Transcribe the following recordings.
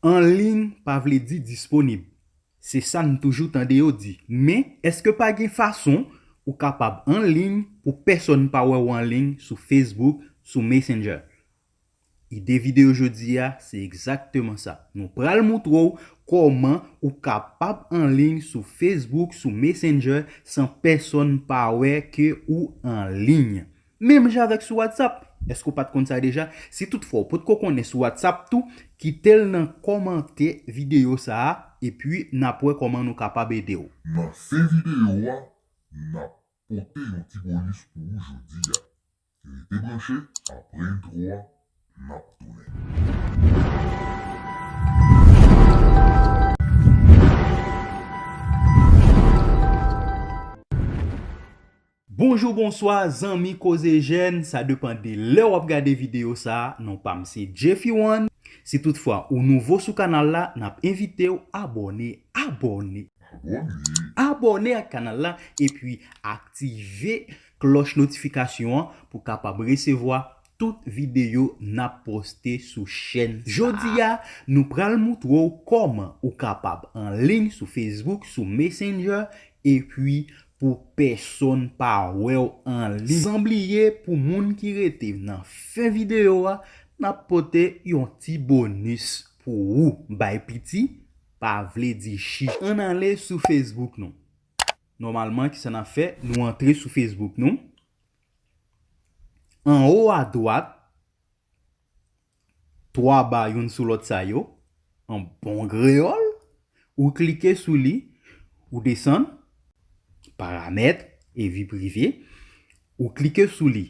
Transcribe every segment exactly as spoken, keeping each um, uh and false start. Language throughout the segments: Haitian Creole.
Anliy pa vle di disponib. Se sa n toujou tande yo di. Men, èske pa gen fason ou kapab anliy pou pèsonn pa wè w anliy sou Facebook, sou Messenger? Ide videyo jodi a, se egzakteman sa. Nou pral moutre w kòman ou kapab anliy sou Facebook, sou Messenger, san pèsonn pa wè ke ou anliy. Menm jan avèk sou WhatsApp. Èske w pa t konn sa deja? Si toutfwa w potko konnen sou WhatsApp tou, kite l nan kòmantè videyo sa a, epi n ap wè kòman nou kapab ede w. Nan fen videyo a, n ap pote yon ti bonis pou ou jodi a. Rete branche, apre entwo a, n ap tounen. Bonjou, bonswa, zanmi Koze Jèn, sa depann de lè w ap gade videyo sa a. Non pa m se Jeffy One. Si toutfwa ou nouvo sou kanal la, n ap envite w abòne, abòne. Abòne. Abòne ak kanal la, epi aktive klòch notifikasyon an pou kapab resevwa tout videyo n ap poste sou chèn sa a. Jodi a, nou pral moutre w kòman ou kapab anliy sou Facebook, sou Messenger, epi pou pèsonn pa wè w anliy. San bliye, pou moun ki rete nan fen videyo a, n ap pote yon ti bonis pou ou. Bay piti pa vle di chich. Ann ale sou Facebook nou. Nòmalman, kisa n ap fè? Nou antre sou Facebook nou. Anwo adwat, twa ba youn sou lòt sa yo, an bon kreyòl, ou klike sou li, ou desann, paramèt e vi prive, ou klike sou li.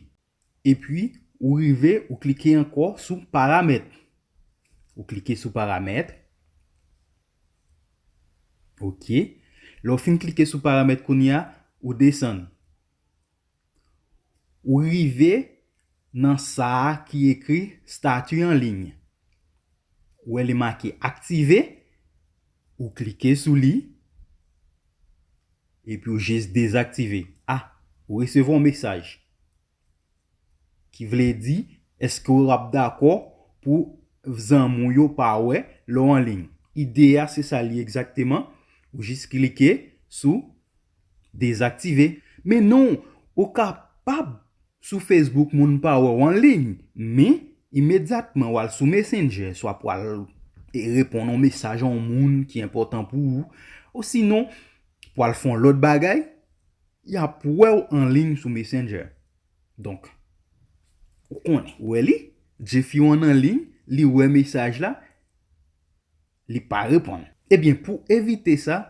Epi, ou rive, ou klike ankò sou paramèt. Ou klike sou paramèt. Ok. Lè w fin klike sou paramèt kounye a, ou desann. Ou rive nan sa a ki ekri stati anliy. Ou wè li make aktive, ou klike sou li, epi ou jis dezaktive. A, ou resevwa yon mesaj ki vle di, èske w ap dakò pou zanmi w yo pa wè lè w anliy? Ide a, se sa l ye egzakteman. Ou jis klike sou dezaktive. Men non, ou kapab sou Facebook moun pa wè w anliy, men imedyatman w al sou Messenger, swa pou al, e, reponn yon mesaj a yon moun ki enpòtan pou ou, osinon pou al fè yon lòt bagay, y ap wè w anliy sou Messenger. Donk, ou konnen, ou wè li, Jeffy One anliy, li wè mesaj la, li pa reponn. Ebyen, pou evite sa,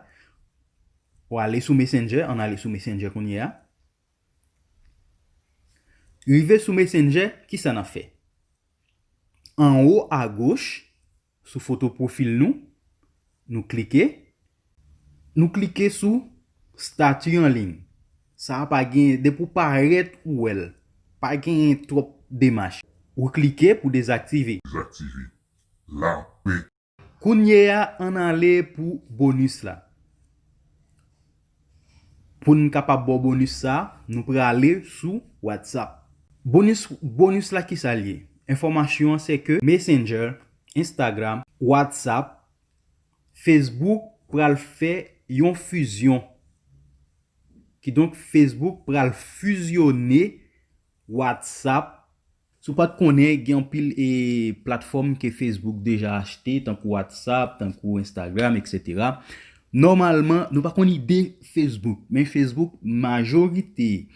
w ale sou Messenger, ann ale sou Messenger kounye a. Rive sou Messenger, kisa n ap fè? Anwo agoch, sou foto pwofil nou, nou klike. Nou klike sou stati anliy. Sa a pa gen, depi w parèt ou wè l. Pa gen twòp demach. Ou klike pou dezaktive. Dezaktive. Lapè. Kounye a, ann ale pou bonis la. Pou n kapab ba w bonis sa, nou prale sou WhatsApp. Bonis, bonis la, kisa l ye? Enfòmasyon an se ke Messenger, Instagram, WhatsApp, Facebook pral fè yon fizyon. Kidonk, Facebook pral fizyone WhatsApp. Si w pa t konnen, gen anpil, e, platfòm ke Facebook deja achte, tankou WhatsApp, tankou Instagram, etsetera. Nòmalman, nou pa konn ide Facebook, men Facebook, majorite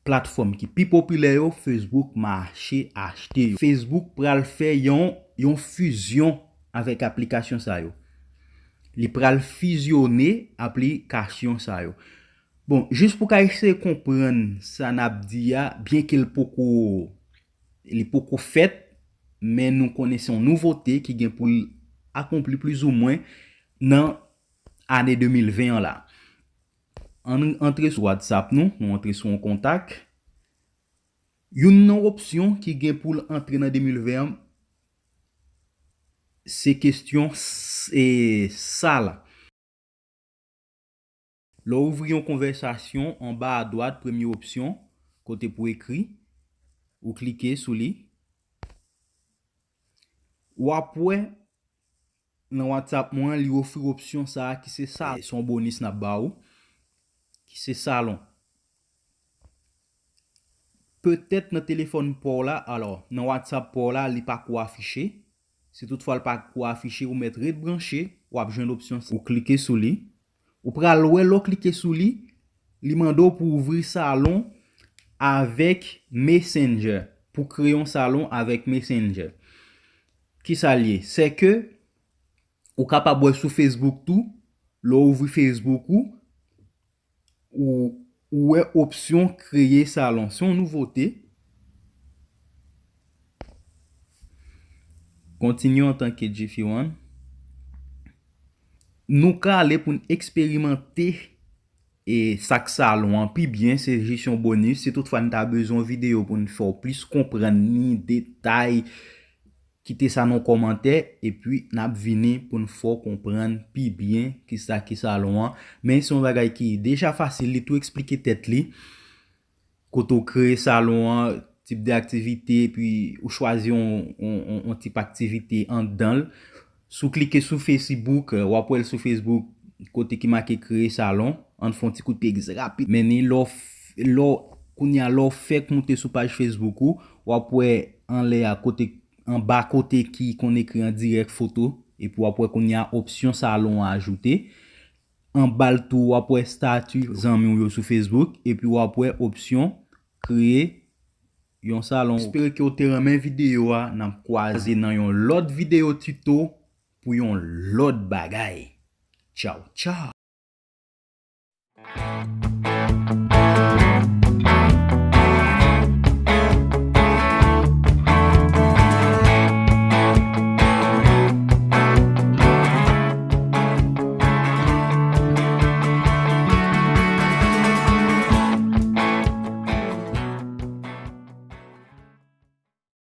platfòm ki pi popilè yo, Facebook mache achte yo. Facebook pral fè yon, yon fizyon avèk aplikasyon sa yo. Li pral fizyone aplikasyon sa yo. Bon, jis pou w ka eseye konprann sa n ap di a, byenke l poko, li poko fèt, men nou konnen se yon nouvote ki gen pou l akonpli plizoumwen nan ane de mil ven an la. Ann antre sou WhatsApp nou, nou antre sou yon kontak. Youn nan opsyon ki gen pou l antre nan de mil ven an, se kesyon s-, e, sa la. Lè w ouvri yon konvèsasyon, anba adwat, premye opsyon, kote pou ekri, ou klike sou li. W ap wè Nan WhatsApp mwen, li ofri opsyon sa a ki se sa, se yon bonis n ap ba ou, ki se salon. Petèt nan telefòn pa w la, alò, nan WhatsApp pa w la, li pa ko afiche. Si toutfwa l pa ko afiche, ou mèt ret branche, w ap jwenn opsyon sa. Ou klike sou li. Ou pral wè lè w klike sou li, li mande w pou ouvri salon avèk Messenger. Pou kreye yon salon avèk Messenger. Kisa l ye? Se ke ou kapab wè sou Facebook tou, lè w ouvri Facebook ou, ou, ou wè opsyon kreye salon. Se yon nouvote. Kontinye antanke Jiffy One. Nou ka ale pou n eksperimante e sa k salon an pi byen, se jis yon bonis. Si toutfwa n ta bezwen yon videyo pou n fè w plis konprann ni detay, kite sa nan kòmantè, epi n ap vini pou n fè w konprann pi byen kisa ki salon an. Men se yon bagay ki deja fasil, li tou eksplike tèt li. Kote w kreye salon an, tip de aktivite, epi ou chwazi yon, yon, yon, yon tip aktivite anndan l. Si w klike sou Facebook, w ap wè l sou Facebook, kote ki make kreye salon. Ann fè yon ti kout pye rapid. Men ni lè w f-, lè w, kounye a, lè w fèk moute sou paj Facebook ou, w ap wè anlè a, kote, anba kote ki konn ekri an dirèk foto, epi w ap wè kounye a opsyon salon an ajoute. Anba l tou, w ap wè estati zanmi w yo sou Facebook, epi w ap wè opsyon kreye yon salon. Espere ke w te renmen videyo a, n ap kwaze nan yon lòt videyo tito pou yon lòt bagay. Tchaw, tchaw!